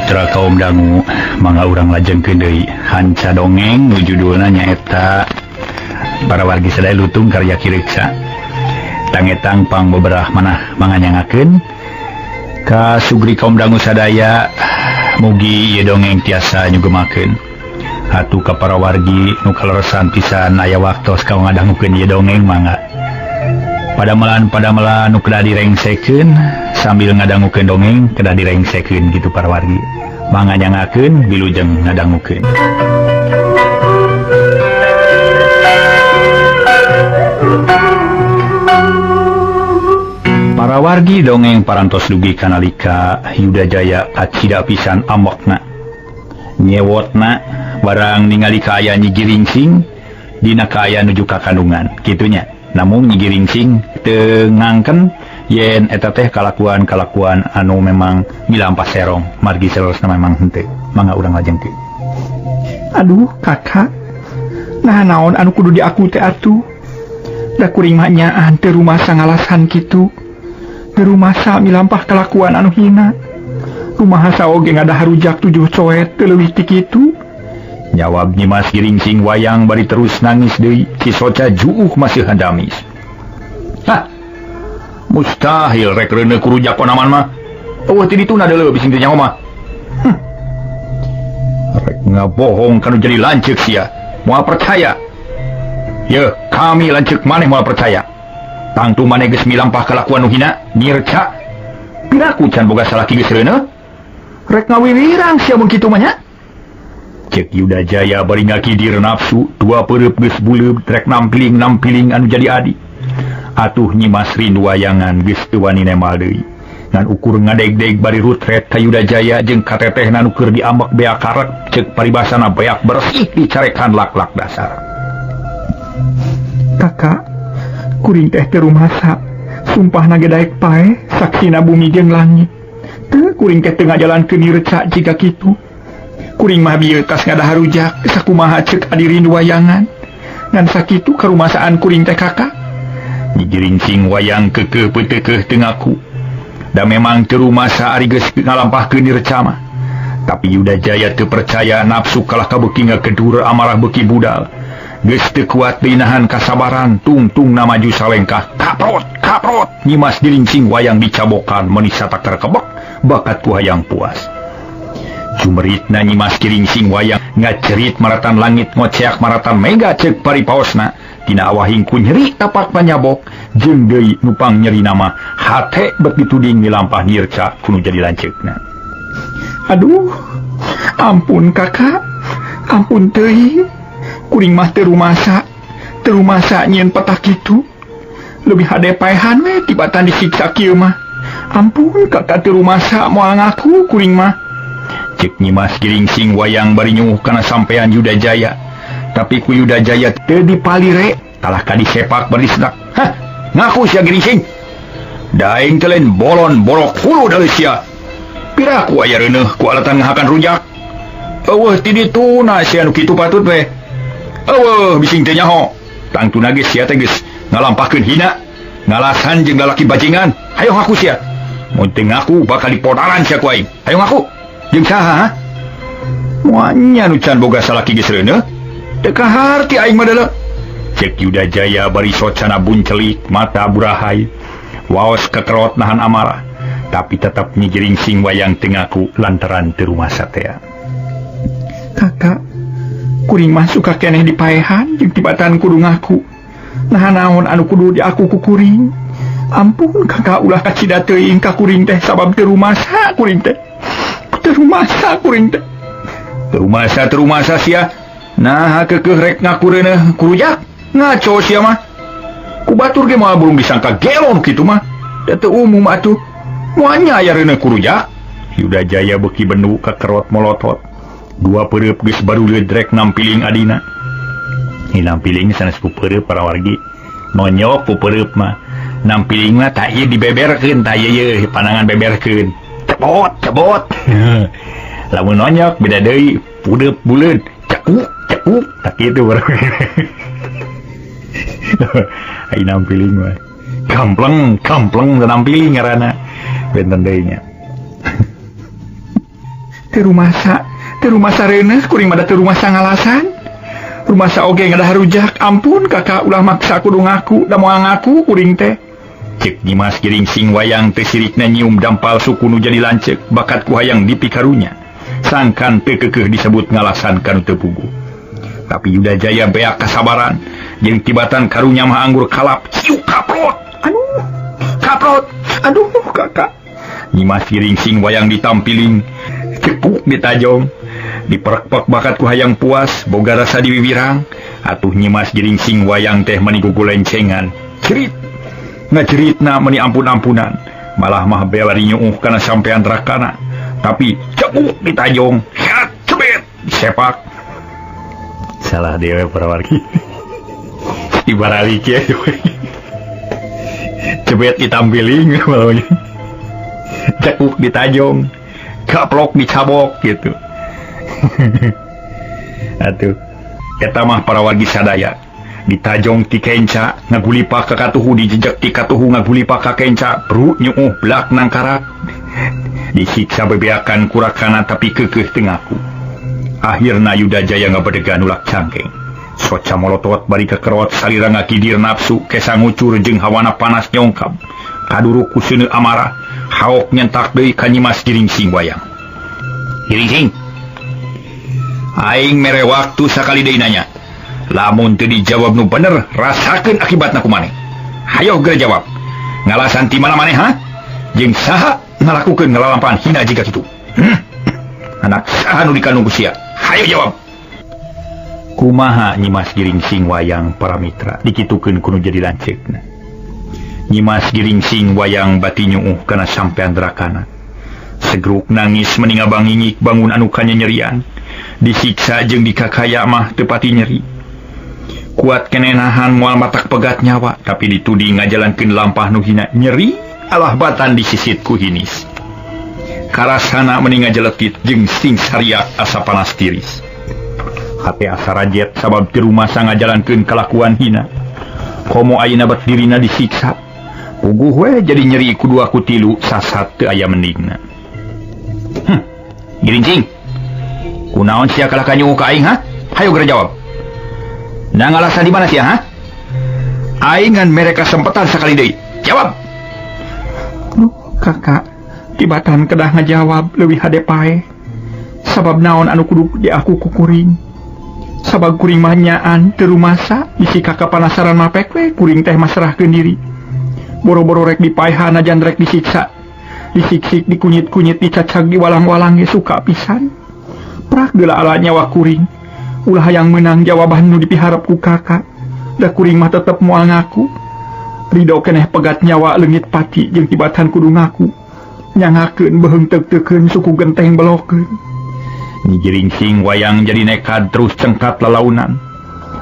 Mitra kaum dangu mangga urang lajengkeun deui hanca dongeng nu judulna nyaeta para wargi sadaya lutung karya Ki Reksa. Tangetang pang beberah manah manganyangakeun ka sugri kaum dangu sadaya mugi ieu dongeng tiasa nyugemakeun. Hatu ka para wargi nu kaleresan pisan aya waktos ka ngadangukeun ieu dongeng mangga. Padamelan-padamelan nu kedah direngsekeun sambil ngadangukeun dongeng kedah direngsekeun gitu para wargi. Manganyangakeun wilujeng ngadangukeun. Para wargi dongeng parantos dugi kanalika Yuda Jaya kacida pisan amokna. Nyewotna barang ningali kaayaan Nyi Giringsing dina kaayaan nuju ka kandungan kitunya. Namun Nyi Giringsing teu ngangken yen eta teh kalakuan-kalakuan anu memang milampah serong margi saleresna memang henteu. Mangga urang lajengkeun. Aduh kakak, nah naon anu kudu diaku teh atuh. Da kuring mah nyaan teu rumasa ngalasan kitu. Teu rumasa milampah kalakuan anu hina. Kumaha saoge ngadahar rujak 7 coet teu leuwih ti kitu. Jawab Nyimas Giringsing wayang bari terus nangis deui. Ki Soca juuh masih handamis. Hah, mustahil rek reuneuh ku rujak konaman mah. Eueuh ti dituna deuleu bising teh nyaho mah. Rek ngabohong kanu jadi lanceuk sia. Moal percaya. Yeuh, kami lanceuk maneh moal percaya. Tangtu maneh geus milampah kalakuan nu hina, nyirca. Piraku can boga salaki geus reuneuh. Rek ngawilirang sia mun kitu mah nya. Cek Yuda Jaya bari ngakidir nafsu, dua peureub geus buleub rek nampiling-nampiling anu jadi adi. Atuh Nyimas Rindu wayangan geus teu wani nemal deui. Ngan ukur ngadeg-deg bari rutret ka Yuda Jaya jeung katetehna nu keur diambek beak karek cek paribasana beak bersih dicarekan lak-lak dasar. Kakak, kuring teh teu rumasa. Sumpahna ge daek paeh saksina bumi jeung langit. Teu kuring teh teu ngajalankeun nireca jiga kitu. Kuring mah bieu tas ngadahar rujak sakumaha ceuk adi Rindu wayangan. Ngan sakitu karumasaan kuring teh kakak. Nyi Giringsing wayang keukeuh peuteukeuh teu ngaku. Da memang teu rumasa ari geus ngalampahkeun nireca mah. Tapi Yuda Jaya teu percaya nafsu kalah kabeuki ngagedur amarah beuki budal. Geus teu kuat deui nahan kasabaran tungtungna maju salengkah kaprot kaprot Nyimas Giringsing wayang dicabokan meuni satakar kebek bakat ku hayang puas. Jumeritna Nyimas Giringsing wayang ngacerit maratan langit ngoceak maratan mega ceuk paripaosna tina awahing ku nyeri tapak panyabok jeung deui nupang nyeri nama hate bet dituding milampah nirca kudu jadi lanceukna. Aduh, ampun kakak, ampun teuing. Kuring mah teu rumasa nyieun petak kitu. Leuwih hade paehan we tibatan disiksa kieu mah. Ampun kakak teu rumasa moal ngaku kuring mah. Cek Nyimas Giringsing wayang bari nyuh kana sampean Yuda Jaya. Tapi ku Yuda Jaya teu dipalire, kalah ka disepak bari disedak. Hah, ngaku sia Giringsing. Daeng teh lain bolon borok hulu deui sia. Piraku aya reuneuh ku alatan ngahakan rujak. Eueuh ti dituna sia nu kitu patut we. Eueuh bising teh nyaho. Tangtuna ge sia teh geus ngalampahkeun hina, ngalasan jeung lalaki bajingan. Hayo ngaku sia. Mun teu ngaku bakal dipodaran sia ku aing. Hayo ngaku. Jeung saha ha? Moal nya nu can boga salaki geus reuneuh. Teu kaharti aing mah deuleu. Cek Yuda Jaya bari socana buncelik, mata burahay, waos kekerot nahan amarah, tapi tetap Nyi Giringsing wayang teu ngaku lantaran teu rumasa tea. Kakak, kuring mah suka keneh dipaehan jeung tibatan kudu ngaku. Nah naon anu kudu diaku ku kuring. Ampun kakak ulah kacida teuing ka kuring teh sabab teu rumasa kuring teh. Teu rumasa kuring teh. Teu rumasa teu rumasa sia. Nah keukeuh rek ngaku reuneuh ku rujak. Ngaco sia mah. Ku batur ge moal burung disangka gelo nu kitu mah. Da teu umum atuh. Moal nya aya reuneuh ku rujak. Yuda Jaya beuki bendu kakerot molotot. Dua peureub geus baruleud rek nampiling adina. Hi nampiling sanes ku peureub para wargi. Nonyok ku peureub mah. Nampiling mah tah ieu dibeberkeun tah ieu yeuh panangan beberkeun. Cebot cebot. Lamun nonyok beda deui, pudeup buleud, cekuk cekuk tak kitu baru. Ai nampiling mah. Kampleng kampleng nampiling ngaranna. Benten deui nya. Teu rumasa reuneuh kuring mah da teu rumasa ngalasan. Rumasa oge ngadah rujak. Ampun kakak ulah maksa kudu ngaku da moal ngaku kuring teh. Cek Nyimas Giringsing wayang teh sirikna nyium dampal suku nu jadi lanceuk bakat ku hayang dipikarunya. Sangkan teu keukeuh disebut ngalasan kanu teu puguh. Tapi Yudajaya beak kasabaran jeung tibatan karunya mah anggur kalap ciuk kaprot. Aduh, kaprot. Aduh kakak. Nyimas Giringsing wayang ditampiling, cepuk ditajong, diperekpek bakat ku hayang puas, boga rasa diwiwirang. Atuh Nyimas Giringsing wayang teh mani gugulencengan. Cerit. Ngaceritna meni ampun-ampunan. Malah mah bela rinyuuh kana sampean rakana. Tapi cepuk ditajong, herat cebet, sepak. Salah dewe para wargi. Ibaralik ya. Cebet ditampiling malah. Cekuk ditajong, kaplok dicabok gitu. Atuh eta mah para wargi sadaya ditajong ti kenca ngagulipa ka katuhu, dijejek ti katuhu ngagulipa ka kenca, bru nyuuh blak nangkarak, disiksa bebeakan kurakana tapi keukeuh teu ngaku. Akhirna Yudajaya ngabedegan ulak cangkeng. Soca molotot bari kekerot salira ngakidir nafsu kesa ngucur jeung hawana panas nyongkab. Kaduruk ku seuneu amarah, haok nyentak deui ka Nyimas Giringsing wayang. Giringsing, aing mere waktu sakali deui nanya. Lamun teu dijawab nu bener, rasakeun akibatna ku maneh. Hayo geura jawab. Ngalasan ti mana maneh ha? Jeung saha ngalakukeun ngalalampahan hina jiga kitu? Anak saha nu dikandung ku sia? Hayo jawab. Kumaha Nyimas Giringsing wayang para mitra dikitukeun ku nu jadi lanceukna. Nyimas Giringsing wayang bati nyuuh kana sampean drakana. Segruk nangis meni ngabangingik bangun anu kanyanyerian. Disiksa jeung dikakaya mah teu pati nyeri. Kuat keneh nahan moal matak pegat nyawa, tapi dituding ngajalankeun lampah nu hina nyeri alah batan disisit ku hinis. Karasana meni ngajeletit jeung sing sariak asa panas tiris. Hate asa rajet sabab teu rumasa ngajalankeun kalakuan hina. Komo ayeuna bat dirina disiksa. Puguh we jadi nyeri ku dua ku tilu sasat teu aya mendingna. Giringsing. Kunaon sia kalah ka nyuuh ka aing ha? Hayo geura jawab. Nah ngalasan di mana sia ha? Aing ngan mere kasempetan sakali deui. Jawab. Duh, kakak, tibatan kedah ngajawab leuwih hade paeh. Sabab naon anu kudu di aku ku kuring. Sabab kuring mah nyaan teu rumasa bisi kakak panasaran mapek we kuring teh masrahkeun diri. Boro-boro rek dipaehan najan rek disiksa. Disiksik, dikunyit-kunyit, dicacag, diwalang-walang ge suka pisan. Prak geula ala nyawa kuring. Ulah hayang meunang jawaban nu dipiharep ku kakak. Da kuring mah tetep moal ngaku. Ridho keneh pegat nyawa leungit pati jeung tibatan kudu ngaku. Nyangakeun beuheung teuk-teukeun suku genteng belokeun. Nyi Giringsing wayang jadi nekad terus cengkat lalaunan.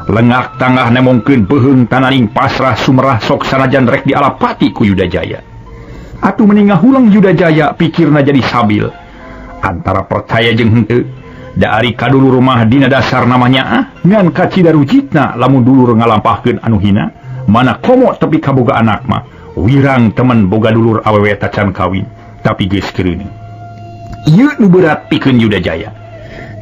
Lengak tangah nemongkeun beuheung tananing pasrah sumerah sok sanajan rek dialapati ku Yudajaya. Atuh meni ngahuleng Yudajaya pikirna jadi sabil. Antara percaya jeung henteu. Da ari kadulur mah dina dasar namanya ah ngan kacida rujitna lamun dulur ngalampahkeun anu hina mana komo tepi kaboga anak mah wirang temen boga dulur awewe tacan kawin tapi geus keureuneuh. Ieu nu berat pikeun Yudajaya.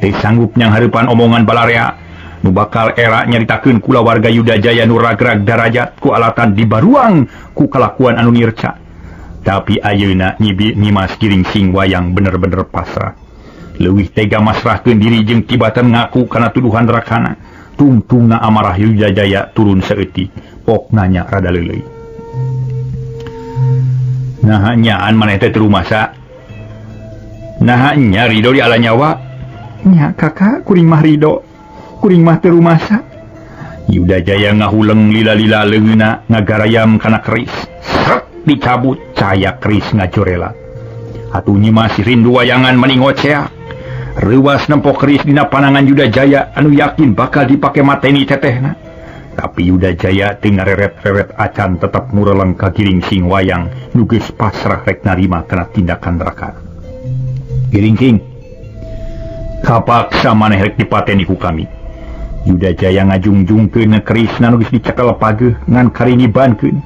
Teu sanggup nyanghareupan omongan balarea nu bakal era nyaritakeun kulawarga Yudajaya nu ragrag darajat ku alatan dibaruang ku kalakuan anu nirca. Tapi ayeuna Nyimas Giringsing wayang bener-bener pasrah. Leuwih tega masrahkeun diri jeung tibatan ngaku kana tuduhan rakana. Tungtungna amarah Yudajaya turun saeutik, pok nanya rada leuleui. Naha nyaan maneh teh teu rumasa? Naha nya ridho di ala nyawa? Nya kakak kuring mah ridho. Kuring mah teu rumasa. Yudajaya ngahuleng lila-lila leungeunna ngagarayam kana keris. Sret dicabut caya keris ngajorela. Atuh Nyimas rindu wayangan meni ngoceak. Reuwas nempo keris dina panangan Yudajaya anu yakin bakal dipake mateni tetehna. Tapi Yudajaya teu ngareret-reret acan tetep mureleng ka Giringsing wayang nu geus pasrah rek narima kana tindakan rakan. Giringsing, kapaksa maneh rek dipateni ku kami. Yudajaya ngajungjungkeun kerisna nu geus dicekel pageuh ngan karingibankeun.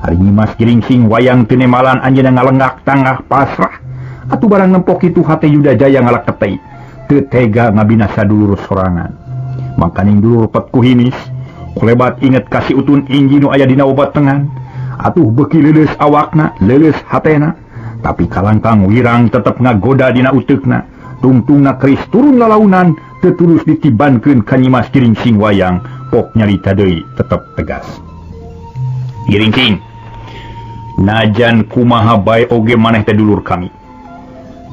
Ari Nyimas Giringsing wayang teu nemalan anjeunna ngalengak tangah pasrah. Atuh barang nempok itu hate Yuda Jaya ngalak ketei. Teu tega ngabinasa dulur sorangan. Mangkaning dulur pet ku hinis. Kulebat inget kasih utun Inji nu aya dina obat tengan. Atuh beuki leuleus awakna, leuleus hatena. Tapi kalangkang wirang tetep ngagoda dina uteukna. Tungtungna keris turun lalaunan, teu tulus ditibankeun ka Nyimas Geringsing Wayang. Pok nyarita deui tetep tegas. Geringsing, najan kumaha bae oge maneh teh dulur kami.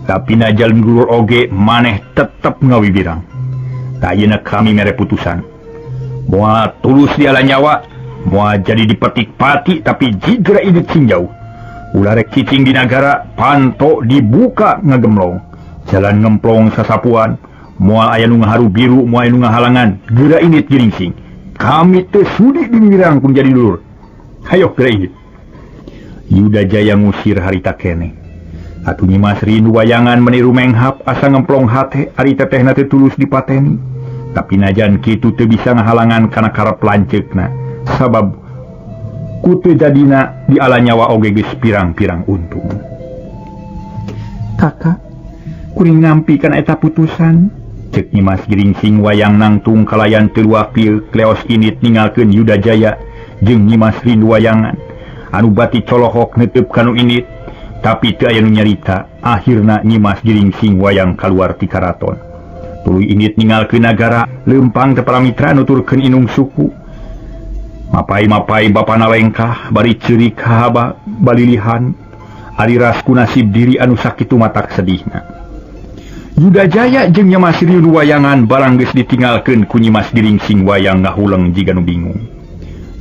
Tapi najan dulur oge maneh tetep ngawibirang. Tah ayeuna kami mere putusan. Moal tulus diala nyawa, moal jadi dipetik pati tapi jigra indit sing jauh. Ulah rek cicing di nagara, panto dibuka ngagemlong. Jalan ngemplong sasapuan, moal aya nu ngaharu biru, moal aya nu ngahalangan. Geura indit Geringsing. Kami teu sudi diwirang kun jadi dulur. Hayo geura indit. Yuda Jaya ngusir harita keneh. Atuh Nyimas Rindu Wayangan meniru menghap asa ngemplong hate ari tetehna teu tulus dipateni. Tapi najan kitu teu bisa ngahalangan kana karep lanceukna. Sabab ku teu jadina di ala nyawa oge geus pirang-pirang untung. Kakak, kuring nampi kana eta putusan. Cek Nyimas Geringsing Wayang nangtung kalayan teu luak pieu kleos indit ninggalkeun Yuda Jaya jeung Nyimas Rindu Wayangan anu bati colohok neuteub kanu indit. Tapi teu aya nu nyarita. Akhirna Nyimas Geringsing Wayang kaluar ti karaton. Tuluy indit ninggalkeun nagara, leumpang teu paramitra nuturkeun inung suku. Mapai-mapai bapana lengkah bari ceurik haba balilihan ari ras ku nasib diri anu sakitu matak sedihna. Yuda Jaya jeung Nyimas Rindu Wayangan barang geus ditinggalkeun ku Nyimas Geringsing Wayang ngahuleng jiga nu bingung.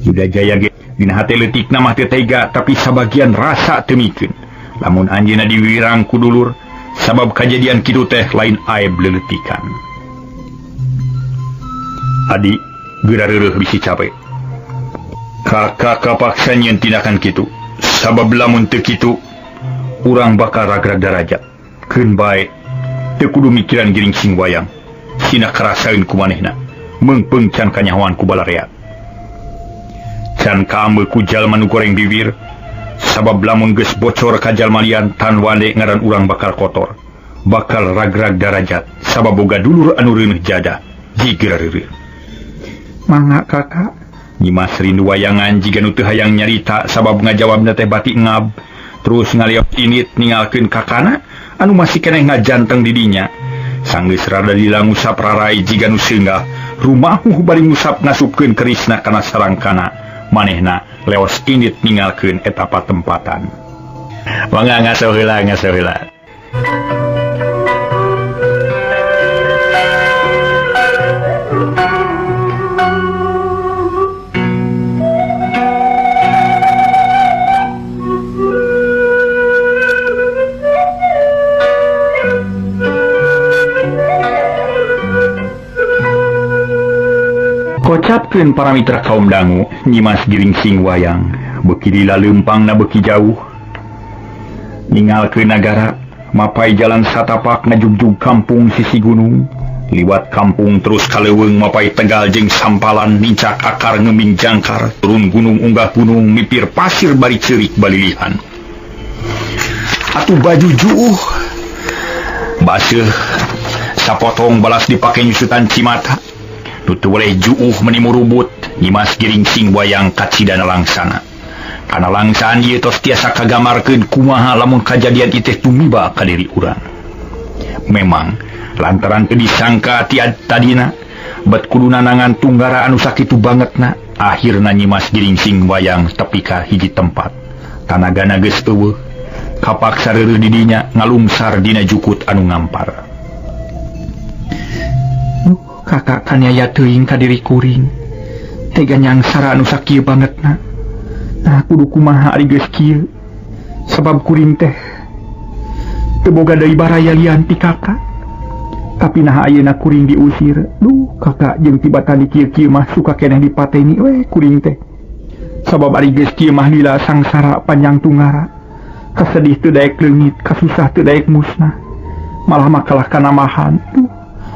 Yuda Jaya ge dina hate leutikna mah teu tega tapi sabagian rasa teu mikeun. Lamun anjeunna diwirang ku dulur sabab kajadian kitu teh lain aib leleutikan. Adi geura reureuh bisi capek. Kakak kapaksa nyieun tindakan kitu sabab lamun teu kitu urang bakal ragrag darajat. Keun bae teu kudu mikiran Geringsing Wayang. Sina karasaeun ku manehna meungpeung can kanyahoan ku balarea. Can kaambe ku jalma nu goreng bibir sabab lamun geus bocor ka jalma lian tan wande ngaran urang bakal kotor, bakal ragrag darajat sabab boga dulur anu reuneuh jada jigra reureuh. Mangga kakak. Nyimas Rindu Wayangan jiga nu teu hayang nyarita sabab ngajawabna teh bati ngab. Terus ngaliot indit ninggalkeun kakana anu masih keneh ngajanteng di dinya. Sanggeus rada lila ngusap rarai jiga nu seunggah, rumahuh bari ngusap ngasupkeun kerisna kana sarangkana. Manehna leos indit ninggalkeun eta patempatan. Mangga ngaso heula, ngaso heula. Kocapkeun para mitra kaum dangu, Nyimas Geringsing Wayang beuki lila leumpangna beuki jauh. Ningalkeun nagara, mapai jalan satapak ngajugjug kampung sisi gunung, liwat kampung terus ka leuweung mapai tegal jeung sampalan nincak akar ngeming jangkar, turun gunung unggah gunung mipir pasir bari ceurik balilihan. Atuh baju juuh baseuh sapotong balas dipake nyusutan cimata. Tutu boleh juuh menimu rubut Nyimas Geringsing Wayang kacidana langsana. Kana langsaan ieu tos tiasa kagamarkeun kumaha lamun kajadian ieu teh tumiba ka diri urang. Memang lantaran teu disangka ti tadina bet kudu nanangan tunggara anu sakitu bangetna, akhirna Nyimas Geringsing Wayang tepi ka hiji tempat. Tanagana geus eueuh, kapaksa reureuh di dinya ngalungsar dina jukut anu ngampar. Kakak kaniaya teuing ka diri kuring. Tega nyangsara anu sakieu bangetna. Nah kudu kumaha ari geus kieu. Sabab kuring teh teu boga deui baraya lian ti kakak. Tapi naha ayeuna kuring diusir. Duh kakak jeung tibatan di kieu-kieu mah suka keneh dipateni we kuring teh. Sabab ari geus kieu mah lila sangsara panjang tunggara. Kasedih teu daek leungit, kasusah teu daek musnah. Malah makalah kanamahan. Duh,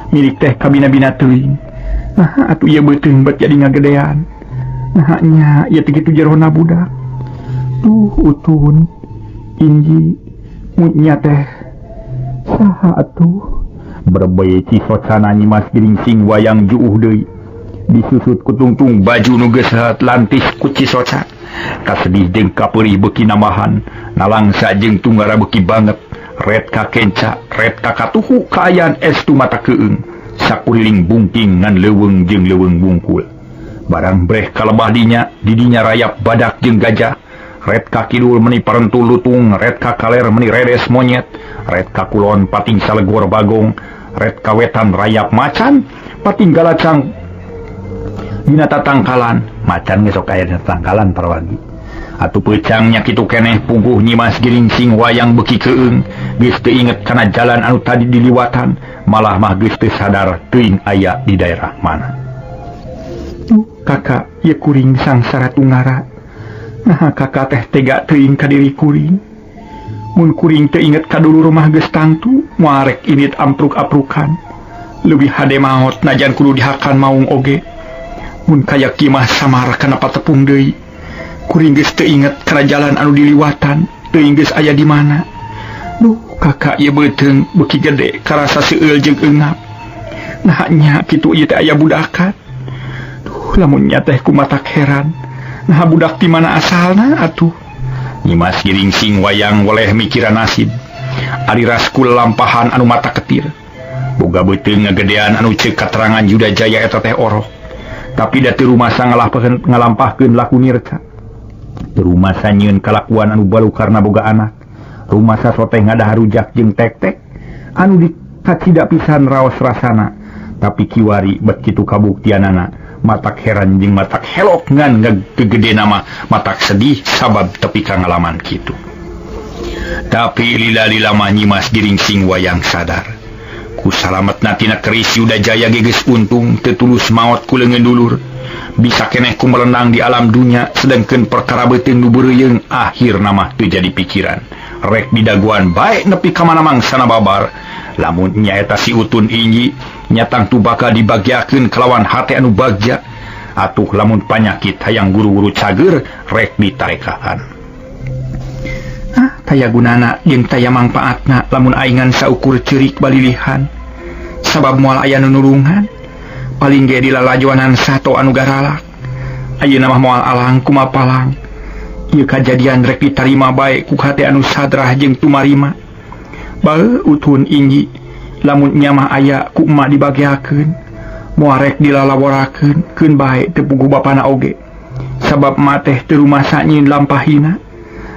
milik teh kabina-bina teuing. Nah atuh ieu beuteung bet jadi ngagedean. Nah nya ieu teh kitu jerona budak. Duh utun Inji mutnya teh Saha atuh? Berbei Cisocana Nyimas Geringsing wayang juuh deui. Disusut ku tungtung baju nu geus lantis ku Cisoca. Kasedih jeung kapeurih beuki nambahan, nalangsa jeung tunggara beuki banget. Ret ka kenca, ret ka katuhu kaayaan estu mata keung. Sakuriling bungking ngan leuweung jeung leuweung bungkul. Barang breh kalebah dinya, didinya rayap badak jeung gajah. Ret ka kidul meni parentul lutung, ret ka kaler meni redes monyet, ret ka kulon pating salegor bagong, ret ka wetan rayap macan, pating galacang dina tatangkalan. Macan ge sok aya dina tatangkalan parwagi. Atuh peucangnya kitu keneh puguh Nyimas Geringsing wayang beuki keung, geus teu inget kana jalan anu tadi diliwatan, malah mah geus teu sadar teuing aya di daerah mana. Duh, kakak, ieu kuring sangsara tunggara. Nah, kakak teh tega teuing ka diri kuring. Mun kuring teu inget ka dulur mah geus tangtu, moal rek indit ampruk-aprukan. Leuwih hade maot najan kudu dihakan maung oge. Mun kaya kieu mah samar kana patepung deui. Kuring geus teu inget kana jalan anu diliwatan, teuing geus aya di mana. Duh, kakak ieu beuteung beuki gede karasa seueul jeung eungap. Nah nya kitu ieu teh aya budakan. Duh, lamun nya teh kumatak heran. Nah budak di mana asalna atuh? Nyimas Geringsing wayang weleh mikiran nasib. Ari raskul lampahan anu mata ketir. Boga beuteung ngagedean anu ceuk katerangan Yuda Jaya eta teh oroh. Tapi da teu rumasa ngalampahkeun laku nirca. Teu rumasa nyieun kalakuan anu balukarna boga anak. Rumasa soteh ngadahar rujak jeung tek-tek anu dikacida pisan raos rasana. Tapi kiwari bet kitu kabuktianana. Matak heran jeung matak helok ngan ngegede nama matak sedih sabab tepi ka ngalaman kitu. Tapi lila-lila mah Nyimas Geringsing wayang sadar. Ku salametna tina keris Yuda Jaya ge geus untung teu tulus maot ku leungeun dulur. Bisa keneh ku melenang di alam dunya sedengkeun perkara beuteung nu beureuyeng akhirna mah teu jadi pikiran. Rek didaguan bae nepi ka mana mangsana babar. Lamun nyaeta si Utun Inji nyatang tu bakal dibagiakeun kalawan hate anu bagja. Atuh lamun panyakit hayang guru-guru cager rek ditarekahan. Ah, taya gunana jeung taya mangpaatna lamun aingan saukur ceurik balilihan. Sabab moal aya nu nulungan. Paling ge dilalajoanan sato anu garalak. Ayeuna mah moal alang kumapalang. Ieu kajadian rek ditarima bae ku hate anu sadrah jeung tumarima. Bae Utun Inji lamun nya mah aya ku emak dibagiakeun, moal rek dilalaworakeun keun bae teu puguh bapana oge. Sabab emak teh teu rumasa nyieun lampahina.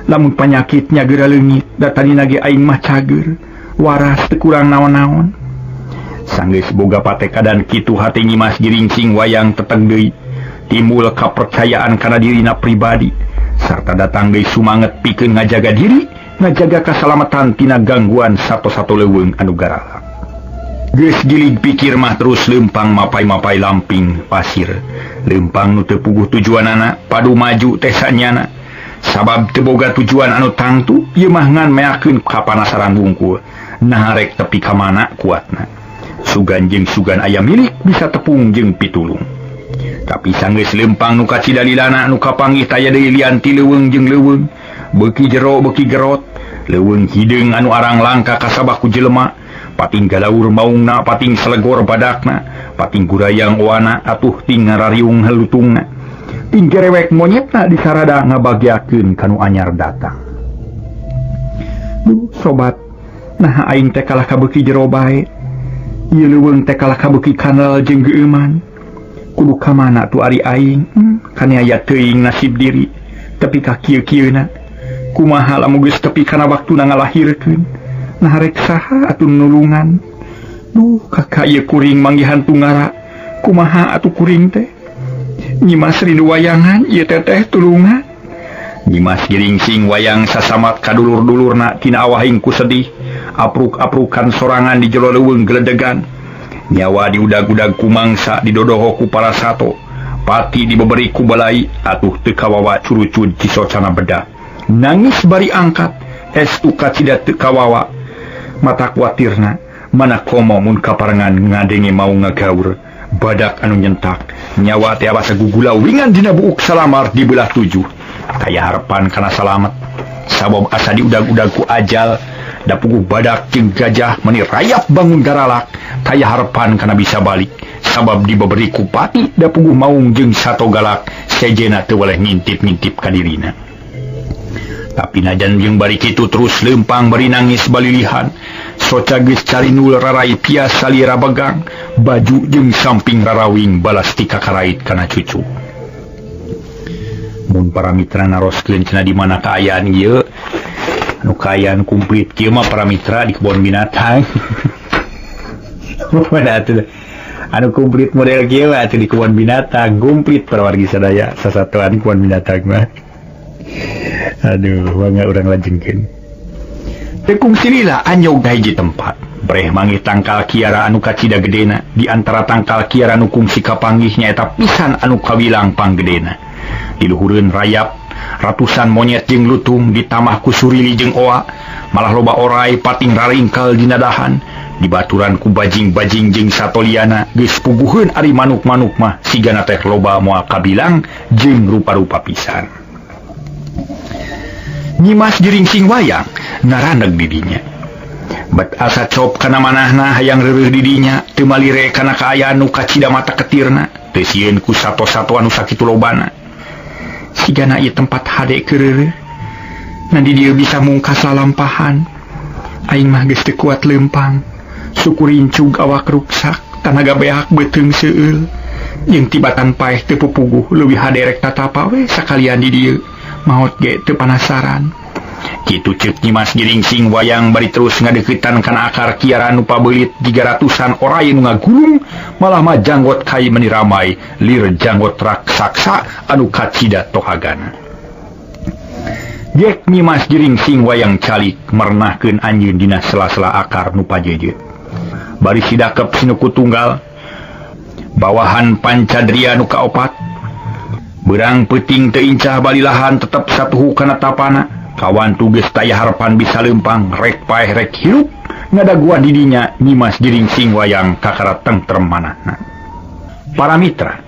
Lamun panyakitnya geura leungit, da tadina ge aing mah cager, waras teu kurang naon-naon. Sanggeus boga patekadan kitu hate Nyimas Geringsing wayang teteg deui. Timbul kapercayaan kana dirina pribadi sarta datang deui sumanget pikeun ngajaga diri, ngajaga kasalamatan tina gangguan sato-sato leuweung anu garalak. Geus gilig pikir mah terus leumpang mapai-mapai lamping pasir. Leumpang nu teu puguh tujuanana, padu maju teh sanyana. Sabab teu boga tujuan anu tangtu, ieu mah ngan meakeun kapanasaran wungkul. Nah rek tepi ka mana kuatna. Sugan jeung sugan aya milik bisa tepung jeung pitulung. Tapi sanggeus leumpang nu kacida lilana nu kapanggih taya deui lian ti leuweung jeung leuweung. Beuki jero beuki gerot, leuweung hideung anu arang langka kasabah ku jelema, pating galaur maungna, pating selegor badakna, pating gurayang oana atuh ting ngarariung helutungna. Ting gerewek monyetna disarada ngabagiakeun kanu anyar datang. Duh sobat, nah aing teh kalah ka beuki jero bae. Ieu leuweung teh kalah ka beuki kanal jeung geueuman. Kudu ka mana tuh ari aing? Kaniaya teuing nasib diri. Tepi ka kieu-kieuna. Kumaha lamun geus tepi kana waktuna ngalahirkeun. Nah rek saha atuh nulungan? Duh, kakak ieu kuring manggihan tunggara. Kumaha atuh kuring teh? Nyimas rindu wayangan ieu teteh tulungan. Nyimas Geringsing wayang sasamat kadulur-dulurna tina awahing ku sedih. Apruk-aprukan sorangan di jero leuweung geledegan. Nyawa diudag-udag ku mangsa didodoho ku para sato. Pati dibeberi ku balai atuh teu kawawa curucud Cisocana bedah. Nangis bari angkat estu kacida teu kawawa. Mata kuatirna mana komo mun kaparengan ngadenge mau ngagaur. Badak anu nyentak nyawa teh asa gugula wingan dina buuk salamar di belah tujuh. Kaya harapan kana salamet. Sabab asa diudag-udag ku ajal Da puguh badak jeung gajah meni rayap bangun garalak taya harepan kana bisa balik sabab dibeberi ku pati da puguh maung jeung sato galak sejena teu weleh ngintip-ngintip ka dirina. Tapi najan jeung bari kitu terus lempang bari nangis balilihan soca geus carinul rarai pias salira begang baju jeung samping rarawing balas ti kakarait kana cucu. Mun para mitra naroskeun cenah di mana kaayaan ieu nu kaayaan kumplit kieu mah para mitra di kebon binatang. Mana atuh anu kumplit model kieu mah atuh di kebon binatang kumplit para wargi sadaya sasatuan kebon binatang mah. Aduh, mangga urang lajengkeun. Teu kungsi lila anyog ka hiji tempat. Breh manggih tangkal kiara anu kacida gedena, di antara tangkal kiara anu kungsi kapanggih nyaeta pisan anu kawilang panggedena. Di luhureun rayap ratusan monyet jeung lutung ditamah ku surili jeung oa, malah loba orai pating raringkal dina dahan, dibaturan ku bajing-bajing jeung satoliana geus puguheun ari manuk-manuk mah sigana teh loba moal kabilang jeung rupa-rupa pisan. Nyimas Geringsing wayang naraneg didinya. Bet asa cop kana manahna hayang reureuh didinya teu malire kana kaayaan nu kacida mata ketirna teu sieun ku sato-sato anu sakitu lobana. Sigana ieu tempat hade keur reureuh. Nan di dieu bisa mungkas lalampahan. Aing mah geus teu kuat leumpang. Suku rincug awak ruksak, tanaga beak beuteung seueul. Jeung tibatan paeh teu pupuguh leuwih hade rek tatapa we sakalian di dieu. Maot ge teu panasaran. Kitu ceuk Nyimas Geringsing wayang bari terus ngadeuketan kana akar kiara anu pabeulit jiga ratusan orai nu ngagulung malah mah janggot kai meni ramai lir janggot raksasa anu kacida tohagana. Gek Nyimas Geringsing wayang calik merenahkeun anjeun dina sela-sela akar nu pajejeut. Bari sidakep sinuku tunggal bawahan pancadria nu kaopat. Berang peuting teu incah balilahan tetep satuhu kana tapana. Kawan tugas taya harapan bisa lempang rek paeh rek hirup ngadaguan didinya Nyimas Geringsing wayang kakara tentrem manahna. Para mitra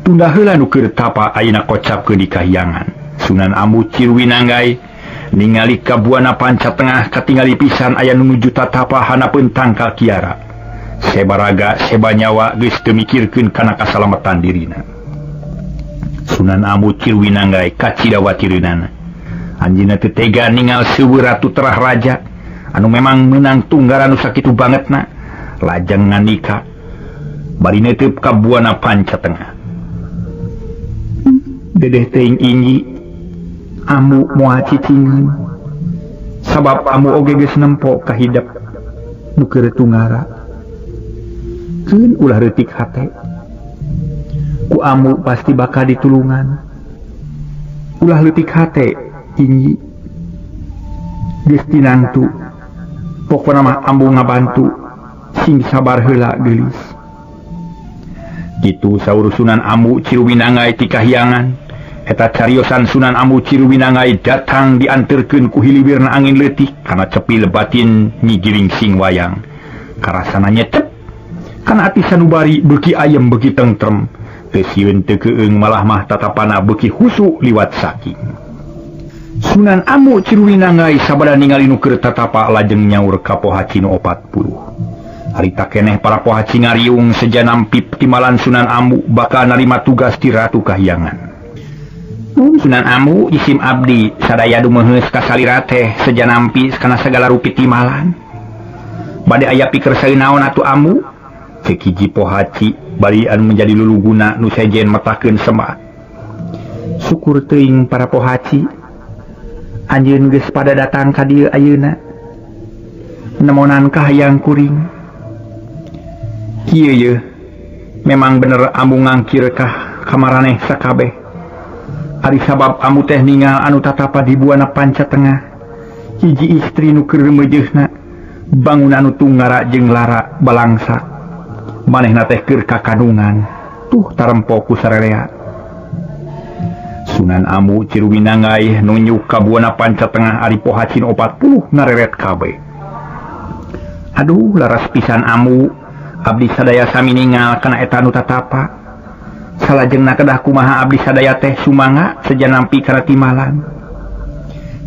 tunda heula nu keur tapa ayeuna kocapkeun di kahyangan. Sunan Ambu Ciruwinanggai ningali ka buana panca tengah katingali pisan aya nu nuju tatapa hanapeun tangkal kiara. Sebaraga seba nyawa geus teu mikirkeun kana kasalametan dirina. Sunan Ambu Ciruwinanggai kacida watireunana. Anjeunna teu tega ningal seueur ratu terah raja anu memang meunang tunggaran nu sakitu bangetna lajeng ngandika bari neuteub ka buana panca tengah. Dedeh teuing inji Ambu moal cicingeun sabab Ambu oge geus nempo ka hidep nu keur tunggara. Keun ulah reutik hate ku Ambu pasti bakal ditulungan. Ulah leutik hate inji geus tinantu pokona mah Ambu ngabantu sing sabar heula geulis. Kitu saur Sunan Ambu Ciruwinanggai ti kahyangan. Eta cariosan Sunan Ambu Ciruwinanggai datang dianterkeun ku hiliwirna angin leutik kana cepil batin Nyi Geringsing wayang. Karasana nyetep kana ati sanubari beuki ayem beuki tentrem. Teu sieun teu keung malah mah tatapana beuki husu liwat saking. Sunan Ambu Ciruwinanggai sabada ningali nu keur tatapa lajeng nyaur ka pohaci nu 40. Harita keneh para pohaci ngariung seja nampi timalan Sunan Ambu bakal narima tugas ti Ratu Kahyangan. Sunan Ambu isim abdi sadaya dumeheus ka salira teh seja nampi kana sagala rupi timalan. Bade aya piker naon atuh Ambu? Ceuk hiji pohaci bari anu menjadi luluguna nu sejen metakeun semat. Syukur teuing para pohaci anjeun geus pada datang ka dieu ayeuna. Nemonan kahayang kuring. Kieu yeuh memang bener Ambu ngangkir kah kamaraneh sakabeh. Ari sabab Ambu teh ningal anu tatapa di buana panca tengah. Hiji istri nu keur remejeusna bangun anu tunggara jeung lara balangsa. Manehna teh keur kakandungan. Tuh tarempo ku sararea. Sunan Ambu Ciruwinanggai nunjuk ka buana panca tengah ari pohaci nu 40 ngareret kabeh. Aduh laras pisan Ambu, abdi sadaya sami ningal kana eta nu tatapa. Salajengna kedah kumaha abdi sadaya teh sumangga seja nampi kana timalan.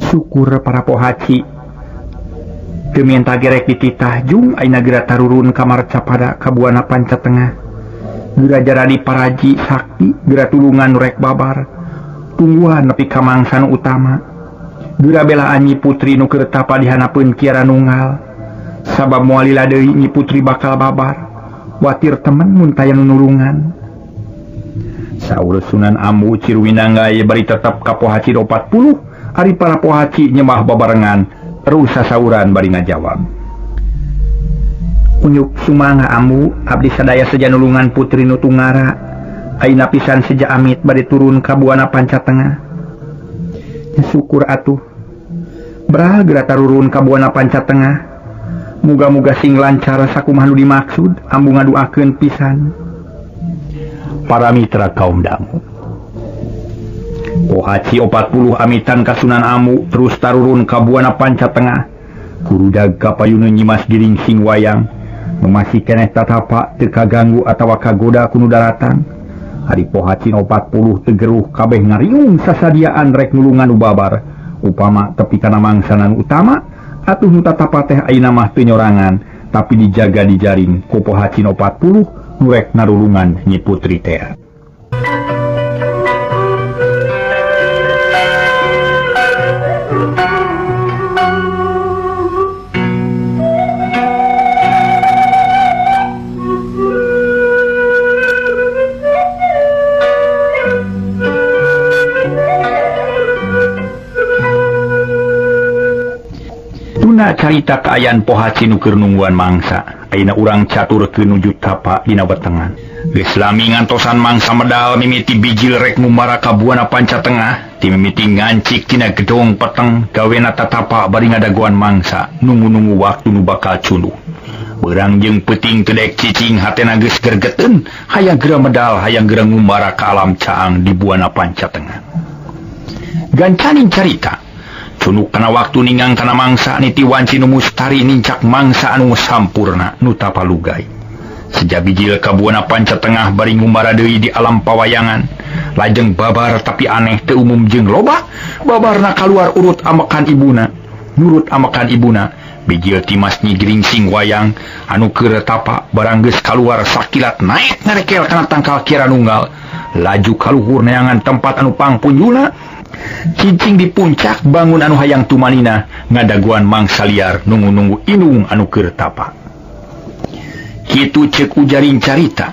Syukur para pohaci Teu minta gerek dititah jung ayeuna geura tarurun ka Marcapada ka Buana Panca Tengah. Geura jaradi paraji sakti, geura tulungan nu rek babar. Tungguan nepi ka mangsa nu utama. Geura belaan Nyi Putri nu keur tapa di hanapeun Kiara Nunggal. Sabab moal lila deui Nyi Putri bakal babar. Watir temen mun taya nu nulungan. Saur Sunan Ambu Cirwinangga bari tetep ka Pohaci 40, ari para pohaci nyembah babarengan, terus sasauran bari ngajawab. Unyuk sumangga Ambu, abdi sadaya seja nulungan putri nu tungara. Ayeuna pisan seja amit bari turun ka Buana Panca Tengah. Syukur atuh. Brah geura tarurun ka Buana Panca Tengah. Muga-muga sing lancar sakumaha nu dimaksud, Ambu ngaduakeun pisan. Para mitra kaum dangu. Pohaci 40 amitan ka Sunan Ambu terus tarurun ka Buana Panca Tengah. Kurudag ka payunun Nyimas Giringsing Wayang. Nu masih keneh tatapa teu kaganggu atawa kagoda ku nu daratan. Ari Pohaci 40 teu geruh kabeh ngariung sasadiaan rek nulungan nu babar. Upama tepi kana mangsa nu utama atuh nu tatapa teh ayeuna mah teu nyorangan, tapi dijaga dijaring ku Pohaci 40 nu rek narulungan Nyi Putri teh. Tuna carita kaayaan Pohaci nu keur nungguan mangsa. Ayeuna urang catur keur nuju tapa dina wetengan. Geus lami ngantosan mangsa medal mimiti bijil rek ngumbara ka Buana Panca Tengah, ti mimiti ngancik tina gedong peteng gawena tatapa bari ngadagoan mangsa, nunggu-nunggu waktu nu bakal culuh. Beurang jeung peuting teu daek cicing hatena geus gergeteun, hayang geura medal, hayang geura ngumbara ka alam caang di Buana Panca Tengah. Gancaning carita Cunuk kana waktu ningang kana mangsa niti wanci nu mustari nincak mangsa anu sampurna nu tapalugai. Seja bijil ka Buana Panca Tengah bari ngumbara deui di alam pawayangan. Lajeng babar tapi aneh teu umum jeung loba, babarna kaluar urut amekan ibuna. Nurut amekan ibuna, bijil timas Nyi Geringsing Wayang anu keur tapa barang geus kaluar sakilat naek ngarekel kana tangkal Kiara Nunggal. Laju kaluhur neangan tempat anu pangpunjulna. Cicing di puncak bangun anu hayang tumanina ngadaguan mangsa liar nunggu-nunggu inung anu keur tapa. Kitu ceuk ujaring carita.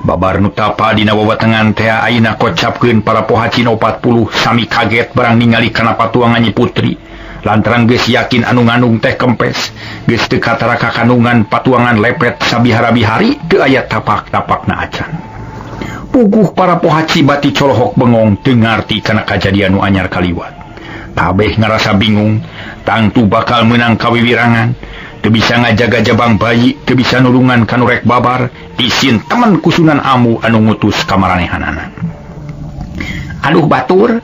Babar nu tapa dina wawatengan teh ayeuna kocapkeun para pohaci 40 sami kaget barang ningali kana patuangan Nyi Putri. Lantaran geus yakin anu ngandung teh kempes, geus teu katara kakandungan patuangan lepet sabihara-bihari teu aya tapak-tapakna acan. Puguh para pohaci bati colohok bengong teu ngarti kana kajadian nu anyar kaliwat. Kabeh ngarasa bingung, tangtu bakal meunang kawiwirangan, teu bisa ngajaga jabang bayi, teu bisa nulungan ka nu rek babar, isin temen ku Sunan Ambu anu ngutus ka maranehanana. Aduh batur,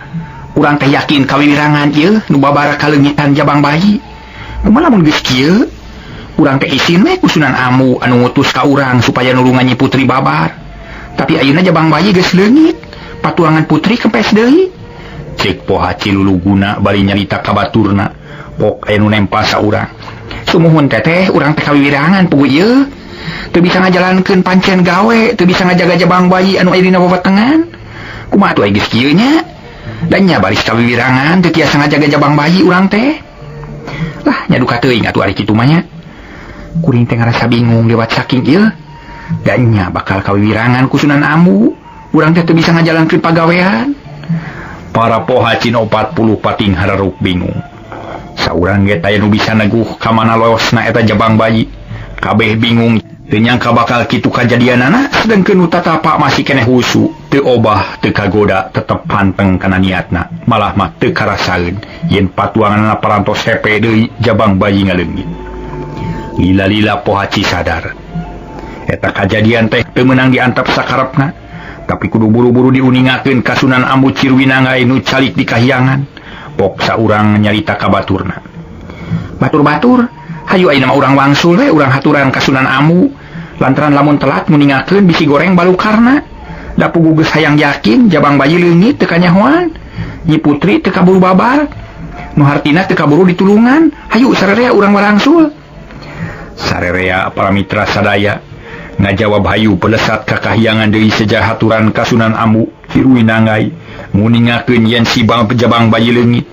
urang teh yakin kawiwirangan ieu nu babar kaleungitan jabang bayi. Kumaha lamun geus kieu? Urang teh isin we ku Sunan Ambu anu ngutus ka urang supaya nulungan Nyi Putri babar. Tapi ayeuna jabang bayi geus leungit, patuangan putri kempes deui. Ceuk Pohaci luluguna bari nyarita ka baturna, pok aya nu nempa saurang. Sumuhun teteh, urang teh kawiwirangan puguh ieu. Teu bisa ngajalankeun pancen gawe, teu bisa ngajaga jabang bayi anu aya dina wawatengan. Kumaha atuh aya geus kieu nya? Da nya baris kawiwirangan teu tiasa ngajaga jabang bayi urang teh. Lah nya duka teuing atuh ari kitu mah nya. Kuring teh ngarasa bingung lewat saking ieu. Danya bakal kawiwirangan ku Sunan Ambu, urang teh teu bisa ngajalankeun pagawean. Para pohaci 40 pating hararuk bingung. Saurang ge taya nu bisa neguh ka mana losna eta jabang bayi. Kabeh bingung, teu nyangka bakal kitu kajadianana, sedengkeun nu tatapa masih keneh husu, teu obah, teu kagoda, tetep panteng kana niatna, malah mah teu karasaeun yen patuanganna parantos hepe deui jabang bayi ngaleungit. Lila-lila pohaci sadar eta kajadian teh teu meunang diantep sakarepna, tapi kudu buru-buru diuningakeun ka Sunan Ambu Cirwinangga nu calik di kahyangan. Pok saurang nyarita ka baturna. Batur-batur, hayu ayeuna mah urang wangsul we, urang haturan ka Sunan Ambu. Lantaran lamun telat nguningakeun bisi goreng balukarna. Da puguh geus hayang yakin jabang bayi leungit teu kanyahoan. Nyi Putri teu kaburu babar. Nu hartina teu kaburu ditulungan. Hayu sarerea urang warangsul. Sarerea para mitra sadaya ngajawab hayu pelesat ka kahyangan deui sejahaturan ka Sunan Ambu Ciruwinangai nguningakeun yen si jabang bayi leungit.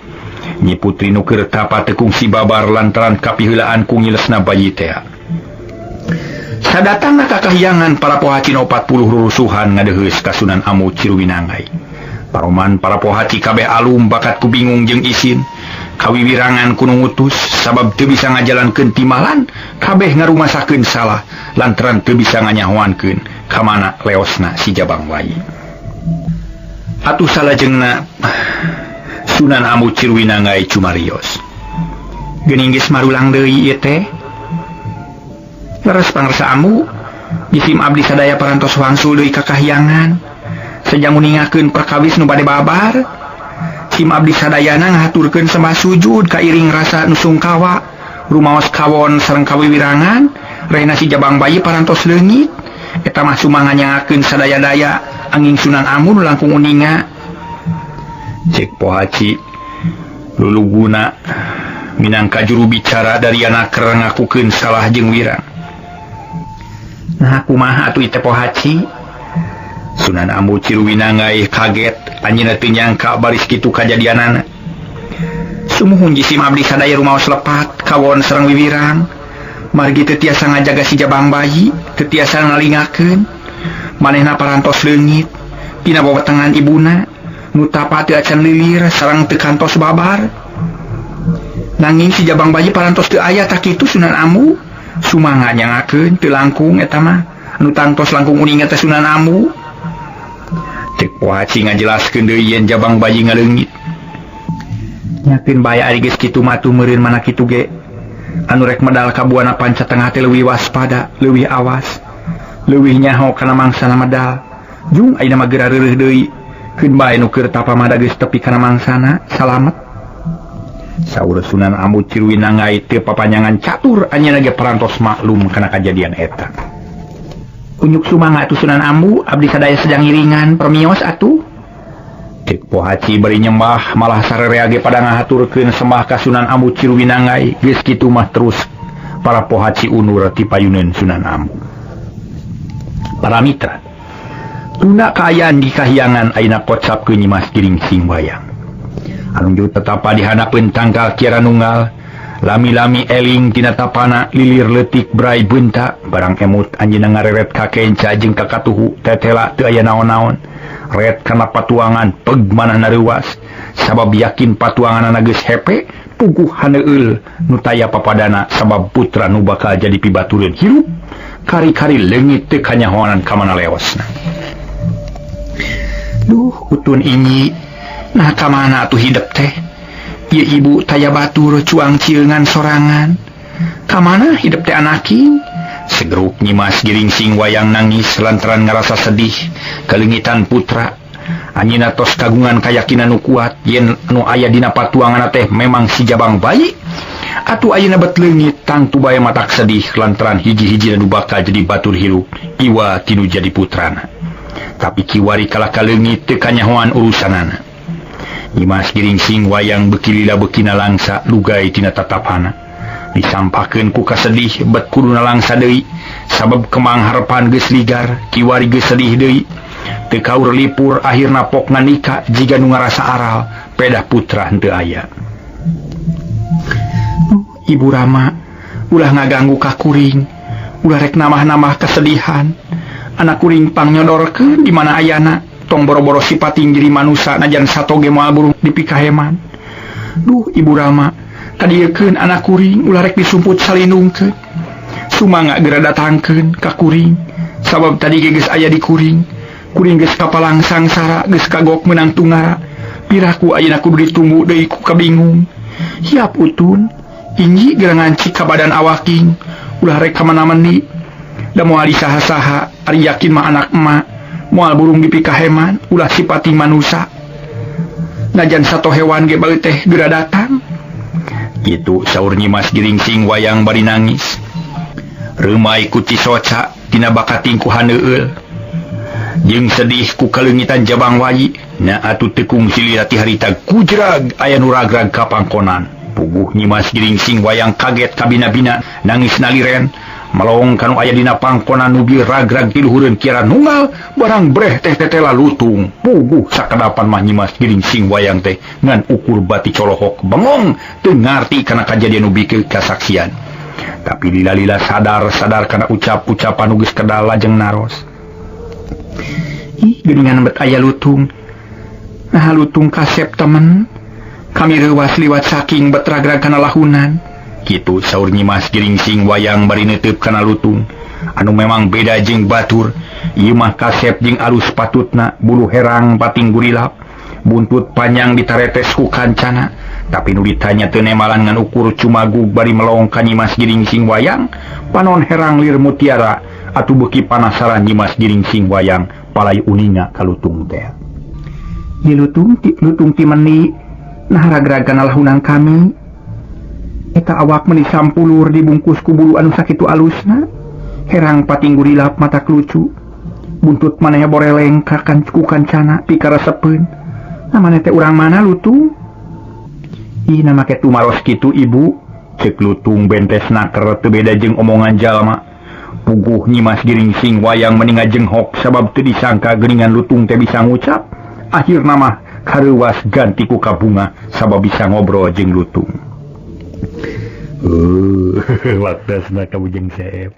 Nyi Putri nu keur tapa teu kungsi babar lantaran kapiheulaan ku ngilesna bayi teh. Sadatangna ka kahyangan para pohaci 40 rurusuhan ngadeheus ka Sunan Ambu Ciruwinangai. Paroman para pohaci kabeh alum bakat ku bingung jeung isin. Kawiwirangan ku nu ngutus sabab teu bisa ngajalankeun timalan, kabeh ngarumasakeun salah lantaran teu bisa nganyahoankeun ka mana leosna si jabang bayi. Atuh salajengna Sunan Ambu Ciruwinangai cumarios. Geuning geus marulang deui ieu teh. Leres pangresa Ambu, jisim abdi sadaya parantos wangsul deui ka kahyangan. Sejang nguningakeun perkawis nu bade babar. Sim abdi sadayana ngahaturkeun sembah sujud kairing rasa nu sungkawa, rumaos kawon sareng kawiwirangan, rehna si jabang bayi parantos leungit. Eta mah sumanganyangakeun sadaya-daya angin Sunan Ambu nu langkung uninga. Cek pohaci luluguna minangka juru bicara dari anak ngakukeun salah jeung wirang. Nah kumaha atuh ieu teh pohaci? Sunan Ambu Ciruwinangai kaget, anjeunna teu nyangka baris kitu kajadianana. Sumuhun jisim abdi sadaya rumaos lepat kawon sareng wiwirang. Margi teu tiasa ngajaga si jabang bayi, teu tiasa ngalingakeun. Manehna parantos leungit dina wewetengan ibuna, nu tapa teu acan lilir sareng teu kantos babar. Nanging si jabang bayi parantos teu aya tak kitu Sunan Ambu. Sumangga nyangakeun teu langkung eta mah, nu tangtos langkung uninga teh Sunan Ambu. Cek pohaci ngajelaskeun deui yen jabang bayi ngaleungit. Nyakeun bae ari geus kitu mah atuh meureun mana kitu ge. Anu rek medal ka Buana Panca Tengah teh leuwih waspada, leuwih awas, leuwih nyaho kana mangsana medal. Jung ayeuna mah geura reureuh deui. Keun bae nu keur tapa mah da geus tepi kana mangsana, salamet. Saur Sunan Ambu Ciruwinangai teu papanjangan catur anjeunna ge parantos maklum kana kajadian eta. Unyuk sumangga atuh Sunan Ambu, abdi sadaya sedang ngiringan permios atuh. Cek pohaci bari nyembah malah sarerea ge pada ngahaturkeun sembah ka Sunan Ambu Ciruwinangai. Geus kitu mah terus para pohaci unur ti payuneun Sunan Ambu. Para mitra, tunda kaayaan di kahyangan ayeuna kocap ke Nyimas Giringsing Wayang. Anu tetapa dihanapeun tangkal kiara nunggal, lami-lami eling tina tapana lilir leutik brai beunta, barang emut anjeunna ngareret ka kenca jeung ka katuhu tetela teu aya naon-naon. Ret kana patuangan peg manahna reuwas, sabab yakin patuanganana geus hepe, puguh haneueul nu taya papadana sabab putra nu bakal jadi pibatureun hirup, kari-kari leungit teu kanyahoanan ka mana leosna. Duh, utun inyi, nah ka mana atuh hidep teh? Ieu ibu taya batur cuang cileungan sorangan. Ka mana hidep teh anaking? Segeruk Nyimas Giringsing Wayang nangis lantaran ngarasa sedih kaleungitan putra. Anjeunna tos kagungan kayakinan nu kuat yen nu aya dina patuanganna teh memang si jabang bayi. Atuh ayeuna bet leungit tangtu bae matak sedih lantaran hiji-hiji nu bakal jadi batur hirup iwa tinu jadi putrana. Tapi kiwari kalah kaleungit teu kanyahoan urusanana. Nyimas Giringsing Wayang beuki lila beuki nalangsa lugai tina tatapana. Disampakeun ku kasedih bet kudu nalangsa deui sabab kemang harepan geus ligar kiwari geus sedih deui. Teu kaur lipur akhirna pokna nikah jiga nu ngarasa aral pedah putra henteu aya. Ibu Rama ulah ngaganggu ka kuring, ulah rek namah-namah kesedihan. Anak kuring pangnyodorkeun di mana ayana, tong boro-boro sipating diri manusa najan satoge moal burung dipikaheman. Duh Ibu Rama, kadiekeun anak kuring ulah rek disumput salindungkeun. Sumangga geura datangkeun ka kuring, sabab tadi ge geus aya di kuring. Kuring geus kapalang sangsara, geus kagok meunang tungara. Piraku ayeuna kudu ditunggu deui ku kabingung. Hiap utun, inji geura ngancik ka badan awaking, ulah rek ka mana-mani. Da moal disaha-saha, ari yakin mah anak emak, moal burung dipikaheman, ulah sipating manusa. Najan sato hewan ge bae teh geura datang. Kitu saur Nyimas Giringsing Wayang bari nangis. Reumai ku cisoca tina bakating ku haneueul. Jeung sedih ku kaleungitan Jabang Wayi nya atuh teu kungsi lila ti harita gujrag aya nu ragrag ka pangkonan. Puguh Nyimas Geringsing Wayang kaget kabina-bina nangis naliren melong kanu aya dina pangkonan nubi ragrag ti luhureun kiara nunggal barang breh teh tetela lutung. Puguh sakadapan mah Nyimas Geringsing Wayang teh ngan ukur bati colohok bengong teu ngarti kana kajadian nu bikeun kasaksian. Tapi lila-lila sadar-sadar kana ucap-ucapan nu geus kedal lajeng naros. Ih, geuningan bet aya lutung. Nah lutung kasep temen. Kami reuwas liwat saking bet ragrag kana lahunan. Kitu saur Nyimas Geringsing Wayang bari neuteup kana lutung. Anu memang beda jeung batur. Ieu mah kasep jeung alus patutna, bulu herang pating gurilap, buntut panjang ditaretes ku kancana. Tapi nu ditanya teu nemalan ngan ukur cumagug bari melong ka Nyimas Geringsing Wayang, panon herang lir mutiara atuh beuki panasaran Nyimas Geringsing Wayang palai uninga ka lutung teh. Ieu lutung ti lutung ti meni nah ragrag kana lahunan kami. Eta awak meuni sampulur dibungkus ku bulu anu sakitu alusna. Herang pating gurilap mata lucu. Buntut maneh boreleng ka ku kancana pikaresepeun. Nah maneh teh urang mana lutung? Ih na make tumaros kitu ibu. Cek lutung bentes naker teu beda jeung omongan jalma. Puguh Nyimas Geringsing Wayang meni ngajenghok sabab teu disangka geuningan lutung teh bisa ngucap. Akhirna mah kareuwas ganti ku kabunga sabab bisa ngobrol jeung lutung. Waktasna ka Bujeng Seep.